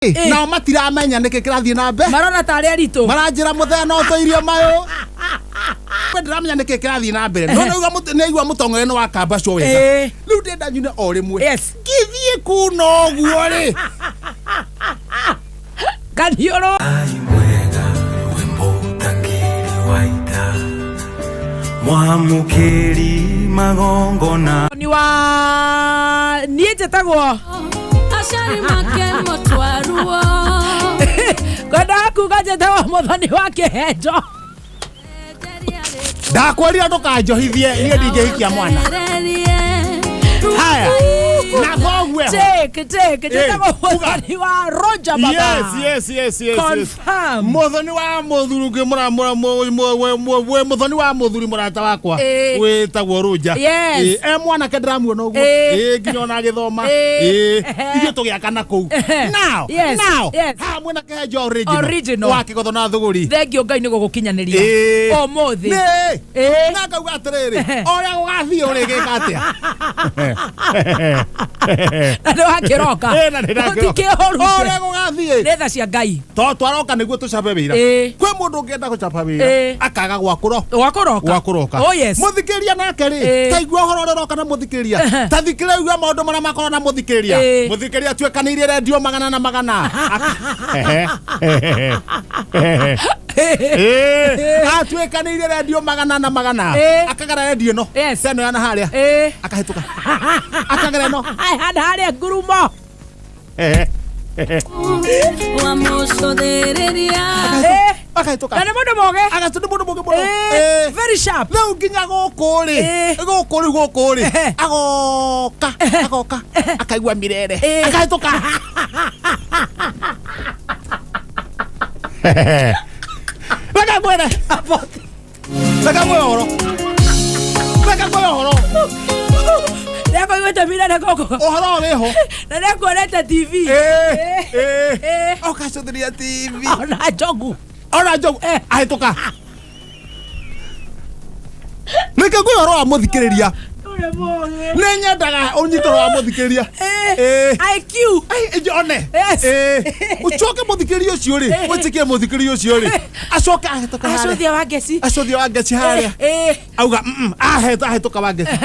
Nao matiramenya nĩkĩ kĩrathiĩ na mbere. Marona tarĩ aritũ. Maranjĩra mũthee no tũirio mayũ. We ndiramenya nĩkĩ kĩrathiĩ na mbere, no nĩaigua mũtong'ore nĩ wakambacwo wega. Rĩu ndĩenda nyune o rĩmwe. Ngĩthiĩ kuna ũguo rĩ, Kaniũrũ. Ai mwega rwĩmbo ũtangĩrĩ waita mwamũkĩri magongona. Ni wa niĩ njĩtagwo Acari make motwaruo. Kwendaga kuga njĩtagwo Mũthoni wa Kĩhenjo. Ndakwĩrire ndũkanjohithie, niĩ ndingĩhikia mwana. Haya, na thoguo eho. Take, take. Njĩtagwo Uga. Mũthoni wa Roger baba. Yes. Confirm. Muthoni wa muthuri ũngĩ we muthoni wa muthuri mũrata wakwa wĩtagwo Rũnja. E mwanake ndĩramuona ũguo. Nginya ona agĩthoma. Ithuĩ tũgĩakana kũu. Now, now, haha mwĩna Kĩhenjo original. Original. Wa kĩgotho na thũgũri. Thengio Ngai nĩ gũgũkinyanĩria ũmũthĩ. Nĩ. Na ngauga atĩrĩrĩ, o ũrĩa gũgathiĩ ũrĩgĩka atĩa? Na nĩ wakĩroka. Na nĩ ndakĩroka. Gũtikĩũru. O ũrĩa gũgathiĩ. Nĩ tha cia Ngai. To twaroka nĩguo tũcabe wĩra. Kwĩ mũndũ ũngĩenda gũcaba wĩra akaga gwa kũro Gwa kũroka. Gwa kũroka. Oh yes. Mũthikĩria nake rĩ, ta igua ũhoro ũrĩa ũroka na mũthikĩria, ta thikĩrĩria igua maũndũ marĩa makorwo na mũthikĩria. Mũthikĩria atuĩkanĩirie rendio magana na magana. Atuĩkanĩirie rendio magana na magana. Akagera rendio ĩno ta ĩno ya na harĩa, akahĩtũka akagera ĩno. Hana harĩa ngurumo. Wamũcũthĩrĩria. Akahĩtũka. Na nĩ mũndũ mũgĩ. Agatũ nĩ mũndũ mũgĩ mũno. Very sharp. Rĩu nginya gũkũ rĩ, gũkũ rĩu gũkũ rĩ, agoka agoka akaigua mirere, akahĩtũka. Reke ngwĩre, reke ngwĩre ũhoro, reke ngwĩre ũhoro. Nĩakũiguĩte mirere gũkũ. Ũhoro wĩho. Na nĩakuonete TV. Ũkacũthĩria TV. Ona njogu. Ona njogu. Ahĩtũka. Reke ngwĩre ũhoro wa mũthikĩrĩria. Ũrĩa mũgĩ. Nĩ nyendaga ũnyite ũhoro wa mũthikĩrĩria. IQ. Ai, one. Yes. Ũcoke mũthikĩrĩria ũcio rĩ, wĩtĩkie mũthikĩrĩria ũcio rĩ, acoke ahĩtũka harĩa. Acũthia wa ngeci. Acũthia wa ngeci harĩa. Auga ahĩtũka wa ngeci.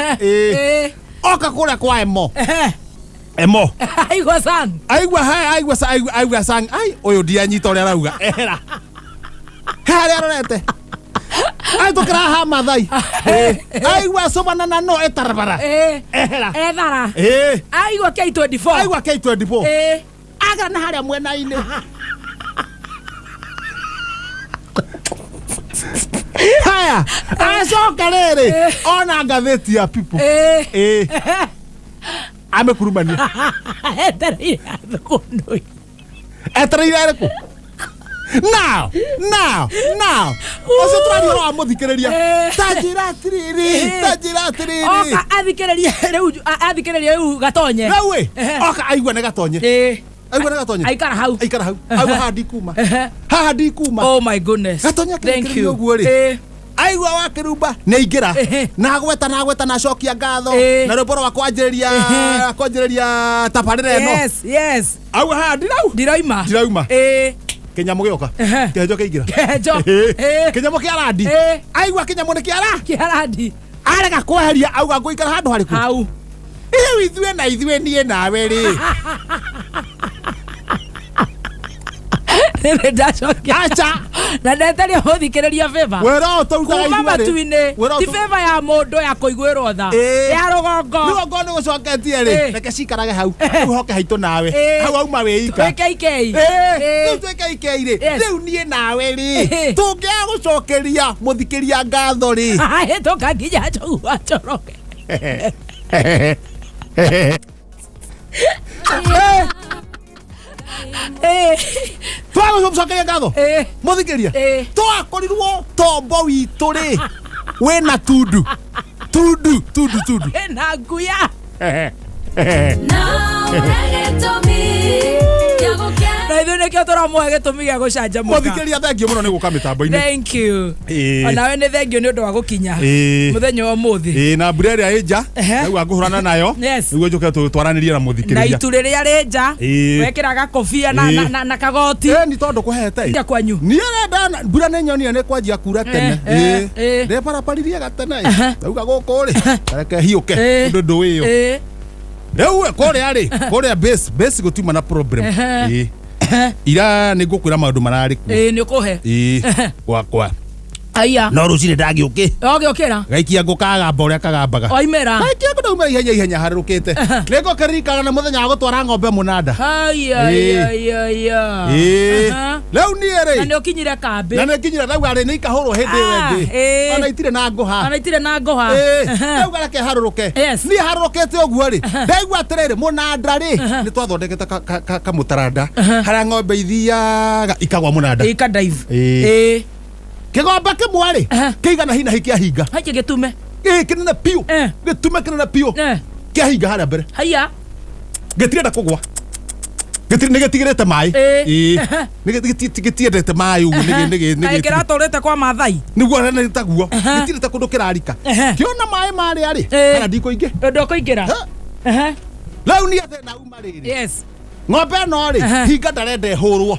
Oka kũrĩa kwa Emo. Emo. Aigua sang. Aigua hai, aigua sa, aigua, aigua sang. Ai, ũyũ ndianyita ũrĩa arauga. Ehera. He harĩa arorete. Ahĩtũkĩra haha Mathai. Aigua cũbana na no etarabara. Ehera. Ethara. Aigua K24. Aigua K24. Agera na harĩa mwena-inĩ. Haya, acoka rĩrĩ, ona ngathĩti ya People. Amĩkurumania. Etereire athũkũnũi. Etereire arĩkũ? Now, now, now. Ũcio tũraria ũhoro wa mũthikĩrĩria. Ta njĩra atĩrĩrĩ, ta njĩra atĩrĩrĩ. Oka athikĩrĩrie rĩu, athikĩrĩrie rĩu gatonye. Rĩu ĩ, oka aigua nĩ gatonye. Aigua nĩ gatonye. Aikara hau. Aikara hau. Aigua haha ndikuma. Haha ndikuma. Oh my goodness. Gatonye Thank akĩrĩkĩrĩria you. ũguo rĩ. Aigua wa kĩrumba nĩ aingĩra. Na agweta, na agweta, na acokia ngatho. Na rwĩmbo rwa kwanjĩrĩria, kwanjĩrĩria tabarĩra ĩno. Yes, yes. Auga haha ndirau. Ndirauma. Ndirauma. Kĩnyamũ gĩoka. Kĩhenjo kĩingĩra. Kĩhenjo. Kĩnyamũ kĩa randi. Aigua kĩnyamũ nĩ kĩa ra. Kĩa randi. Arega kweheria, auga ngũikara handũ harĩkũ? Hau. Rĩu ithuĩ na ithuĩ niĩ nawe rĩ. Nĩ ndacokia. Acha. Na ndeteria mũthikĩrĩria favor. Wĩra ũyũ tũrutaga Kuma ithuerĩ. matu-inĩ. Wĩra ũyũ Ti tũ- favor ya mũndũ ya kũiguĩrwo tha. Ya rũgongo. Rũgongo nĩ gũcoketie rĩ. Reke cikarage hau. Rĩu hoke haitũ nawe. Hau auma wĩ ika. Twĩke ikei. Rĩu twĩke ikei rĩ. Rĩu niĩ nawe rĩ. Tũngĩaga gũcokeria mũthikĩria ngatho rĩ. Ahĩtũka nginya njogu wa Njoroge. Twaga gũcokeria ngatho mũthikĩria, twakorirwo tombo witũ rĩ wĩna tundu tundu tundu tundu. Wĩna nguya. Na ithuĩ Nĩkĩo tũramũhe gĩtũmi gĩa gũcanjamũka. Mũthikĩrĩria, thengio mũno nĩ gũka mĩtambo-inĩ. Thank you. Onawe nĩ thengio nĩ ũndũ wa gũkinya mũthenya wa ũmũthĩ. Ĩĩ, na mbura ĩrĩa ĩ nja rĩu angũhũrana nayo nĩguo njũke twaranĩrie na Na mũthikĩrĩria. itu rĩrĩa rĩ nja, wekĩra gakobia na kagoti. Ĩĩ, nĩ tondũ kũhete ĩ. Nja kwanyu. Niĩ renda mbura nĩ nyonire nĩ kwanjia kura tene. Ĩĩ. Ndĩbarabaririe gatene ĩ. Ndauga gũkũ rĩ kareke hiũke ũndũ ndũĩ ĩyo. Rĩu kũrĩa rĩ, kũrĩa base base gũtiuma na problem. Ĩĩ. Ira nĩ ngũkwĩra maũndũ mararĩ kuo. Ĩĩ, nĩ ũkũhe. Ĩĩ, gwakwa. Aya. No rũcinĩ ndagĩũkĩ. Ũgĩũkĩra. Gaikia ngũ kagamba ũrĩa kagambaga. Oimĩra. Gaikia ngũ ndaumĩra ihenya ihenya harũrũkĩte. Nĩ ngũkĩririkana nĩ mũthenya wa gũtwara ng'ombe mũnanda. Haya. Ĩĩ. Ya. Ĩĩ. Rĩu niĩ Na rĩ. nĩ ũkinyire kambĩ. Na nĩ nginyire ndauga rĩ nĩ ikahũrwo hĩndĩ ĩyo Ah, ĩngĩ. ĩĩ. Ona itirĩ na ngũha. Ona itirĩ na ngũha. Ĩĩ, ndauga reke harũrũke. Niĩ harũrũkĩte ũguo rĩ, ndaigua atĩrĩrĩ, mũnanda rĩ, nĩ twathondekete kamũtaranda harĩa ng'ombe ithiaga ikagwa mũnanda. Ika dive. Ĩĩ. Ĩĩ. Kĩgombe kĩmwe rĩ, kĩigana hi na hi kĩahinga. Haikĩ gĩtume. Ĩĩ, kĩnene biũ. Gĩtume kĩnene biũ. Kĩahinga harĩa mbere. Haya. Gĩtirenda kũgwa. Nĩ gĩtigĩrĩte maĩ. Ĩĩ. Ĩĩ. Nĩ gĩtiendete maĩ ũguo nĩ Kaĩ kĩratũrĩte kwa Maathai. Nĩguo nĩ taguo. Gĩtirĩte kũndũ kĩrarika. Kĩona maĩ marĩa rĩ, kana ndikũingĩ. Ndũkũingĩra. Rĩu niĩ thĩna uma rĩrĩ. Yes. Ng'ombe ĩno rĩ, hinga ndarenda ĩhũrwo.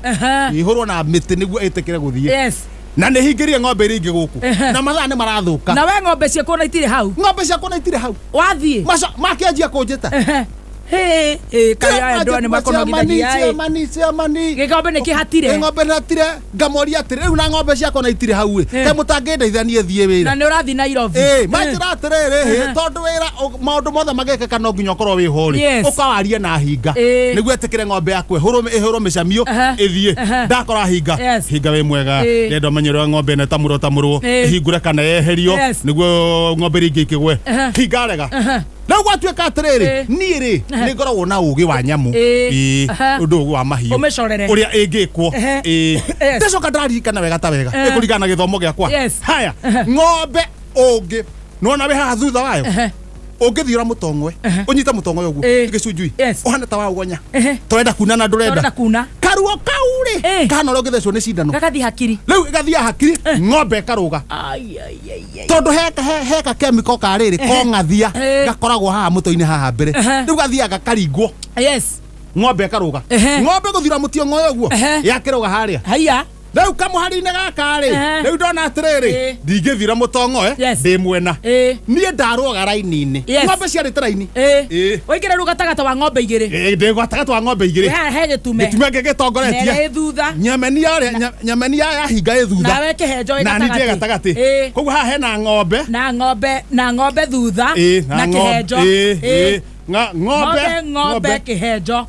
Ĩhũrwo na mĩtĩ nĩguo ĩtĩkĩre gũthiĩ. Yes. Na nĩ hingĩrie ng'ombe iria ingĩ gũkũ. Na mathaa nĩ marathũka. Na we ng'ombe ciaku ona itirĩ hau. Ng'ombe ciakwa na itirĩ hau. Wathiĩ. Maca makĩanjia kũnjĩta. Hĩ, hĩ, kaĩ aya andũ aya nĩ makonogithagia ĩ. Chairman, chairman. Gĩkombe nĩ kĩhatire. Ng'ombe nĩ hatire. Ngamoria atĩrĩ, rĩu na ng'ombe ciakwa na itirĩ hau ĩ. Kaĩ mũtangĩndeithia niĩ thiĩ wĩra. Na nĩ ũrathiĩ Nairobi. Ĩĩ, manjĩra atĩrĩrĩ, hĩ, tondũ wĩra maũndũ mothe magekĩka no nginya ũkorwo wĩ ho rĩ. Yes. Ũkawarie na hinga. Ĩĩ. Nĩguo ĩtĩkĩre ng'ombe yaku ĩhũrwo ĩhũrwo mĩcamio ĩthiĩ. Ndakora hinga. Yes. Hinga wĩ mwega. Ĩĩ. Ndĩrenda ũmenye ũrĩa ng'ombe ĩno ĩtamũrwo tamũrwo. Ĩĩ. Ĩhingũre kana yeherio Yes. nĩguo ng'ombe iria ingĩ ikĩgwe. Hinga rega. Rĩu gwatuĩka atĩrĩrĩ, niĩ rĩ nĩ ngoragwo na ũgĩ wa nyamũ. Ĩĩ. Ĩĩ, ũndũ ũyũ wa mahiũ. Ũmĩcorere. Ũrĩa ĩngĩkwo. Ĩĩ. Yes. Ndacoka ndaririkana wega ta wega. Ĩkũringana na gĩthomo gĩakwa. Yes. Haya, ng'ombe ũngĩ nĩwona wĩ haha thutha wayo ũngĩthiũra mũtong'oe ũnyite mũtong'oe ũguo gĩcunjui ũhana ta waũgonya tũrenda kuna na ndũrenda Tũrenda kuna. karuo kau rĩ kana ũrĩa ũngĩthecwo nĩ cindano Gagathiĩ hakiri. rĩu ĩgathiĩ hakiri ng'ombe ĩkarũga Ai, ai, ai, ai. tondũ heka kemiko ka rĩrĩ kong'athia gakoragwo haha mũtwe-inĩ haha mbere rĩu gathiaga gakaringwo. Yes. Ng'ombe ĩkarũga, ng'ombe gũthira mũting'oe ũguo yakĩrũga harĩa. Haya. Rĩu kamũhari-inĩ gaka rĩ, rĩu ndona atĩrĩrĩ, ndingĩthira mũtong'oe ndĩ mwena, niĩ ndarũga raini-inĩ. Yes. Ng'ombe ciarĩte raini. Ĩĩ. Waingĩra rĩu gatagatĩ wa ng'ombe igĩrĩ. Ĩĩ, ndĩ gatagatĩ wa ng'ombe igĩrĩ. Wĩ haha he gĩtume. Gĩtume Na ĩrĩa gĩtongoretie ĩ thutha. Nyameni yarĩa nyameni ya hinga ĩ thutha. Nawe kĩhenjo wĩ Na niĩ ndĩ gatagatĩ. gatagatĩ. Ĩĩ. Koguo haha hena ng'ombe. Na ng'ombe na ng'ombe thutha. Ĩĩ, Na kĩhenjo. Ĩĩ, Ĩĩ. ĩĩ. Ng'ombe Ng'ombe ng'ombe kĩhenjo.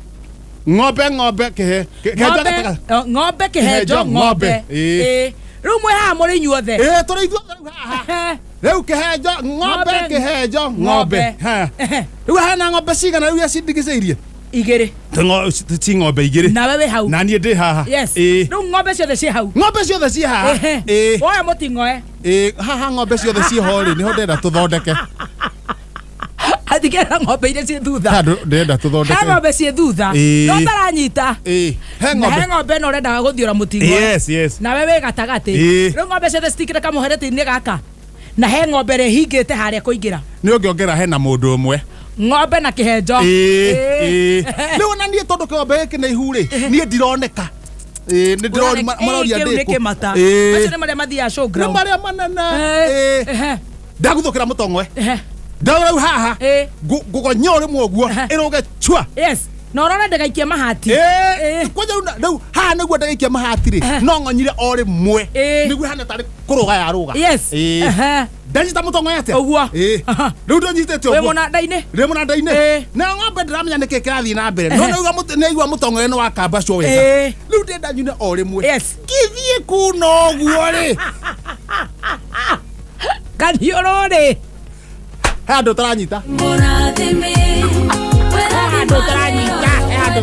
Ng'ombe ng'ombe kĩhe kĩhenjo Ng'ombe gatagatĩ. Ng'ombe kĩhenjo ng'ombe. Ĩĩ. Ĩĩ. Rĩu mwĩ haha mũrĩ inyuothe. Ĩĩ, tũrĩ ithuothe rĩu haha. Rĩu kĩhenjo ng'ombe kĩhenjo ng'ombe. Ha. Rĩu hena ng'ombe cigana rĩu iria cindigicĩirie? Igĩrĩ. Ci ng'ombe igĩrĩ. Nawe wĩ hau. Na niĩ ndĩ haha. Yes. Ĩĩ. Rĩu ng'ombe ciothe ciĩ hau. Ng'ombe ciothe ciĩ haha. Ĩĩ. Woya mũting'oe. Ĩĩ, haha ng'ombe ciothe ciĩ ho rĩ, nĩho ndĩrenda tũthondeke. Athikĩrĩra ng'ombe iria ciĩ thutha. Haha ndĩrenda tũthondeke. He ng'ombe ciĩ thutha. Ĩĩ. No ũtaranyita. Ĩĩ. He Na ng'ombe. he ng'ombe ĩno ũrendaga gũthiũra mũting'oe. Yes, yes. Nawe wĩ gatagatĩ. Ĩĩ. Rĩu ng'ombe ciothe citikĩre kamũhereti-inĩ gaka. Na he ng'ombe ĩrĩa ĩhingĩte harĩa kũingĩra. Nĩ ũngĩongera hena mũndũ ũmwe. Ng'ombe na kĩhenjo. Ĩĩ, ĩĩ. Rĩu ona niĩ tondũ kĩgombe gĩkĩ nĩ ihu rĩ, niĩ ndironeka. Ĩĩ, nĩ ndĩroria maroria Kĩu nĩ ndĩ kũ. kĩmata. Ĩĩ. Macio nĩ marĩa mathiaga Nĩ showground. marĩa manene. Ĩĩ. Ndaguthũkĩra mũtong'oe. Ndaura rĩu haha ngũgonya o rĩmwe ũguo ĩrũge chua. Yes. Na ũrore ndĩgaikie mahati. Ĩĩ. Kwanja rĩu haha nĩguo ndĩgaikia mahati rĩ, no ng'onyire o rĩmwe nĩguo hana tarĩ kũrũga yarũga. Yes. Ĩĩ. Ndanyita mũtong'oe atĩa? Ũguo. Ĩĩ. Rĩu ndũnyitĩte Wĩ ũguo. mũnanda-inĩ. Ndĩ mũnanda-inĩ. Na ng'ombe ndĩramenya nĩkĩ kĩrathiĩ na mbere. No nĩaigua mũtong'oe nĩ wakamba cio wega. Rĩu ndĩrenda nyune o rĩmwe. Yes. Ngĩthiĩ kuna ũguo rĩ. Kaniũrũ rĩ. He handũ ũtaranyita. Mũrathime, He handũ ũtaranyita. He handũ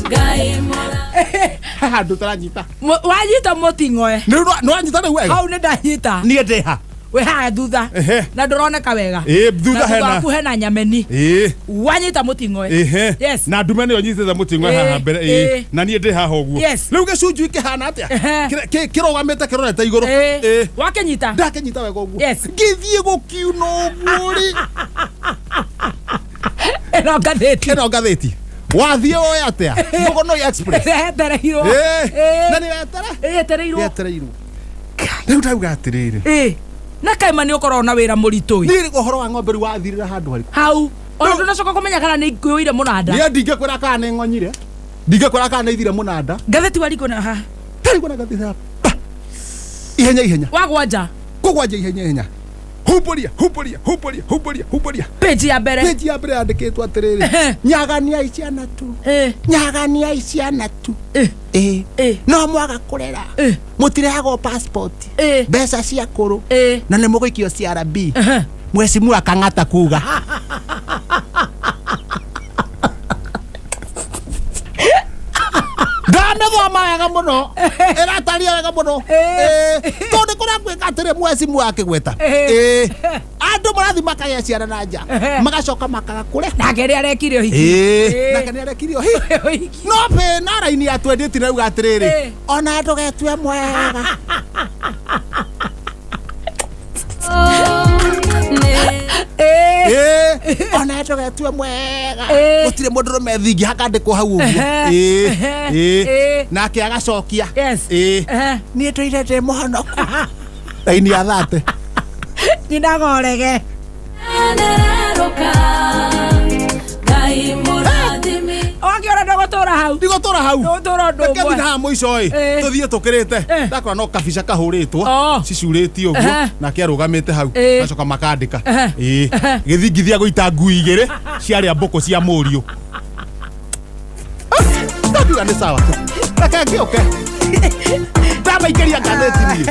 Ngai mũrathime. He handũ ũtaranyita. Wanyita mũting'oe. Nĩ wanyita rĩu wega? Hau nĩ ndanyita. Niĩ ndĩ ha? Wĩ haha thutha. Ehe. Na ndũroneka wega. Ĩĩ, thutha Na hena- waku hena nyameni. Ĩĩ. Wanyita mũting'oe. Ehe. Yes. Na ndume nĩyo nyitĩte mũting'oe Ĩĩ, haha mbere. Ĩĩ. ĩĩ. Na niĩ ndĩ haha ũguo. Yes. Rĩu gĩcunjui kĩhana atĩa? Ehe. Kĩrũgamĩte kĩrorete igũrũ. Ĩĩ. Ĩĩ. Wakĩnyita. Ndakĩnyita wega ũguo. Yes. Ngĩthiĩ gũkiuna ũguo rĩ. Ĩno ngathĩti. Ĩno ngathĩti. Wathiĩ woe atĩa? Mũgonoi Express. Yetereirwo. Ĩĩ. Na nĩ wetere? Yetereirwo. Yetereirwo. Rĩu ndauga atĩrĩrĩ. Ĩĩ. Na kaima nĩ ũkoragwo na wĩra mũritũ ĩ. Niĩ ũhoro wa ng'ombe rĩu wathirĩra handũ harĩkũ? Hau. Ona ndũnacoka kũmenya kana nĩ ikuĩire mũnanda. Niĩ ndingĩkwĩra kana nĩ ng'onyire. Ndingĩkwĩra kana nĩ ithire mũnanda. Ngathĩti warigwo na haha. Ndarigwo na ngathĩti haha. Pa! Ihenya ihenya. Wagwa nja. Kũgwa nja ihenya ihenya. Humbũria, humbũria, humbũria, humbũria, humbũria. Page ya mbere. Page ya mbere yandĩkĩtwo atĩrĩrĩ. Nyaganiai ciana tu. Nyaganiai ciana tu. Ĩĩ. No mwaga kũrera. Mũtirehagwo passport. Mbeca cia kũrũ. Na nĩ mũgũikio CRB. Mheshimiwa Kang'ata kuga. Ndamĩthoma wega mũno. Ĩrataria wega mũno. Ĩĩ. Tondũ kũrĩa gwĩka atĩrĩ mheshimiwa akĩgweta. Ĩĩ. Andũ marathiĩ makagĩa ciana na nja. Magacoka makaga kũrĩa. Nake nĩ arekire ũhiki. Ĩĩ. Nake nĩ arekire ũhiki. No bĩ na raini ya twendĩti rauga atĩrĩrĩ. Ona ndũgetue mwega. Ĩĩ. Ona ndũgetue mwega. Gũtirĩ mũndũrũme thingi hakandĩkwo hau ũguo. Ĩĩ. Ĩĩ. Nake agacokia. Ĩĩ. Niĩ ndũire ndĩ mũhonoku. Raini ya thate. Nyina gorege. Wakĩona ndũgũtũra hau. Ndigũtũra hau. Ndũgũtũra ũndũ Reke ũmwe. thiĩ haha mũico ĩ. Tũthiĩ tũkĩrĩte. Ndakora no kabica kahũrĩtwo. Cicurĩtio ũguo. Nake arũgamĩte hau. Gacoka makandĩka. Ĩĩ. Gĩthingithia gũita ngui igĩrĩ ciarĩa mbũkũ cia mũriũ. Ndakiuga nĩ sawa. Reke ngĩũke. Ndamaikĩria ngathĩti niĩ.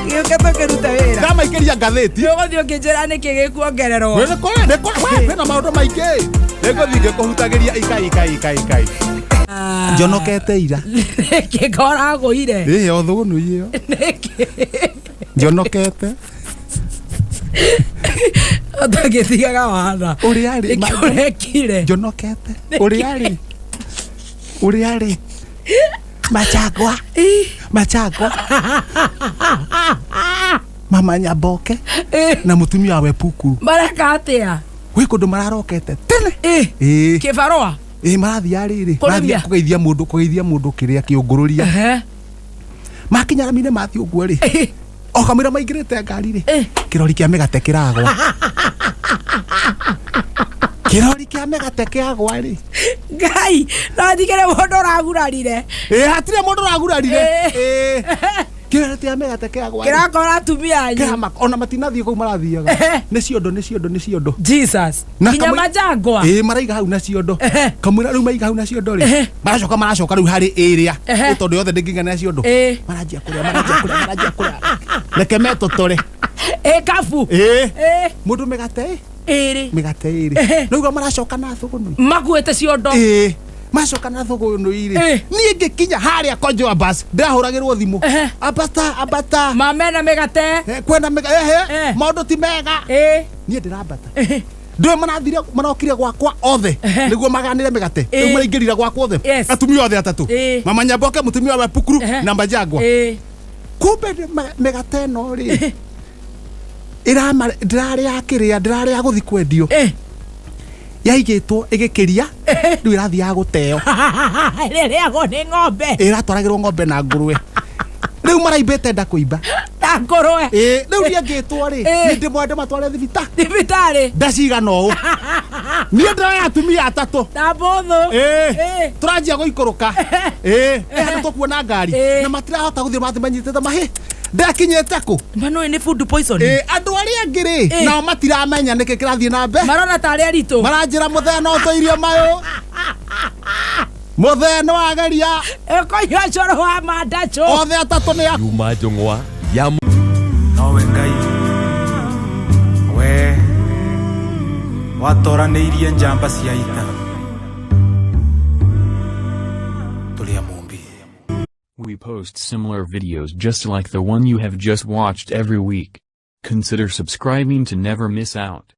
Gĩũke tũkĩrute wĩra. Ndamaikĩria ngathĩti. Ũgũthiĩ ũkĩnjĩra nĩkĩ gĩkuongererwo. Nĩ kũrĩ nĩ kũrĩ kwĩna maũndũ maingĩ. Nĩngũthiĩ ngĩkũhutagĩria ikai ikai ikai ikai. Njonokete ira. Nĩkĩ ngoragũire? Ĩĩ o thũgũnũ ĩyo. Nĩkĩ? Njonokete. Ũtangĩtigaga wana. Ũrĩa rĩ? Nĩkĩ ũrekire? Njonokete. Ũrĩa rĩ? Ũrĩa rĩ? Machagwa. Machagwa. Mama Nyaboke na mũtumia wa Wepukuru. Mareka atĩa? Gwĩ kũndũ mararokete tene. Ĩĩ. Kĩbarũa? Ĩĩ marathiĩ rĩrĩ. Kũrĩmia? Marathiĩ kũgeithia mũndũ kũgeithia mũndũ kĩrĩa kĩũngũrũria. Makinya rami-inĩ mathiĩ ũguo rĩ. O kamũira maingĩrĩte ngari rĩ. Kĩrori kĩa mĩgate kĩragwa. Kĩrori kĩa mĩgate kĩagwa rĩ. Ngai, no ndigĩre mũndũ ũragurarire. Ĩĩ hatirĩ mũndũ ũragurarire. Ĩĩ. Kĩrori kĩa mĩgate kĩagwa rĩ. Kĩrakora atumia anyu. Kĩrama ona matinathiĩ kũu marathiaga. Nĩ ciondo nĩ ciondo nĩ ciondo. Jesus. Na Nginya majangwa. Ĩĩ maraiga hau na ciondo. Kamũira rĩu maiga hau na ciondo rĩ. Maracoka maracoka rĩu harĩ ĩrĩa. Ĩ tondũ yothe ndĩngĩigana ciondo. Maranjia kũrĩa maranjia kũrĩa maranjia kũrĩa. Reke metũtũre. Ĩ kabu. Ĩĩ. Mũndũ mĩgate ĩ. Ĩrĩ. Mĩgate ĩrĩ. Rĩu maracoka na thũgũnũ. Makuĩte ciondo. Ĩĩ. Macoka na thũgũnũ irĩ. Niĩ ngĩkinya harĩa Konjo bus ndĩrahũragĩrwo thimũ. Ambata ambata. Mamena mĩgate. Kwĩna mĩgate. Ehe. Maũndũ ti mega. Niĩ ndĩrambata. Ndũĩ marathire marokire gwakwa othe nĩguo maganĩre mĩgate. Rĩu maraingĩrire gwakwa othe. Atumia othe atatũ. Mama Nyaboke mũtumia wa Wepukuru na Majangwa. Kumbe mĩgate ĩno rĩ. Ĩrama ndĩrarĩa kĩrĩa ndĩrarĩa gũthi kwendio. Yaigĩtwo ĩgĩkĩria rĩu ĩrathiaga gũteo. Ĩrĩagwo nĩ ng'ombe. Ĩratwaragĩrwo ng'ombe na ngũrwe. Rĩu maraimbĩte nda kũimba. Na ngũrwe. Ĩĩ rĩu niĩ ngĩtwo rĩ nĩ ndĩmwende matware thibitarĩ. Thibitarĩ. Nda cigana ũũ. Niĩ ndĩroya atumia atatũ. Na mbũthũ. Ĩĩ. Tũranjia gũikũrũka. Ĩĩ. Ĩ handũ tũkuona ngari. Na matirahota gũthiĩ marathiĩ manyitĩte mahĩ. Ndakinyĩte kũ? Mano nĩ food poisoning. Ĩĩ andũ arĩa angĩ rĩ nao matiramenya nĩkĩ kĩrathiĩ na mbere. Marona tarĩ aritũ. Maranjĩra mũthee no tũirio mayũ. Mũthee nĩ wageria. Ĩkũnyua cũrũ wa mandacũ. Othe atatũ nĩ Juma Njũng'wa ya Nowe Ngai we watoranĩirie njamba cia ita tũrĩ a Mũmbi. We post similar videos just like the one you have just watched every week. Consider subscribing to never miss out.